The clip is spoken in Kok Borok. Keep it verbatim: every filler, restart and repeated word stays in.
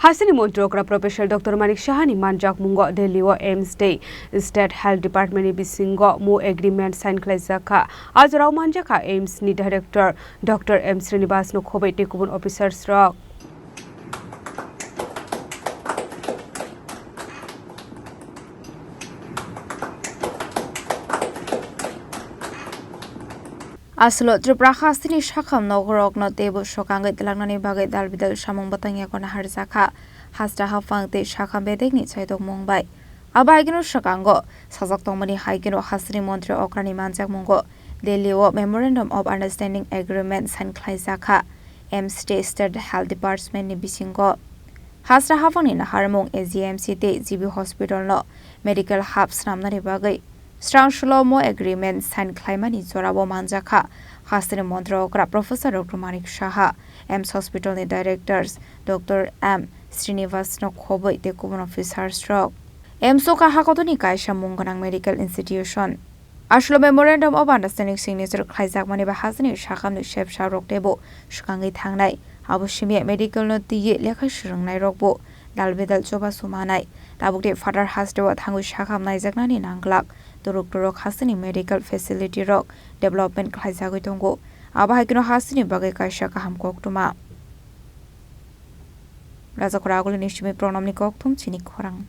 Hasteni Montri okra Professor Doctor Manik Saha ni manjakmungo Delhi o AIIMS tei State Health Department ni bisingo MoU agreement sign khlaijak kha. A jorao manjakha AIIMS ni Director Doctor M Srinivas no khoboi tei kubun officers rok. Aswlo Tripura hasteni sakham nogorokno teibo swkangwi twlangnani bagwi dalbidal samung bwtang yago naharjakha. Hasta haphang tei sakham bedekni chaitokmung bai. Abo haikeno swkango sajak tongmani haikeno hasteni montri okrani manjakmungo Delhi o Memorandum of Understanding Agreement sign khlaijakha. AIIMS tei State Health Department ni bisingo hasta haphangni naharmung AGMC tei GB hospital no medical hub swnamnani bagwi Srang sulo MoU agreement sign khlaimani jorao manjakha. Hasteni montri okra Professor Doctor Manik Saha, AIIMS Hospital ni Directors Doctor M Srinivas no khoboi tei kubun officers rok. AIIMS o kaha kotorni kaisa mung gwnang medical institution. Aswlo Memorandum of Understanding signature khlaijakmani bai hasteni sakhamni sepsa rok teibo swkangwi thangnai. Abo simi medical no twiwi lekha swrwngnairokbo dalbidal chubachu manai. Tabukni phatar hasteo thangwi sakham naijaknani nanglak. Turuk turuk hasteni medical facility rok development khlaijagwi tongo. Abo hai kheno hasteni bagwi kaisa kaham koktwma. Rajakura Agulini simi Pranamni kokthum chini khorang.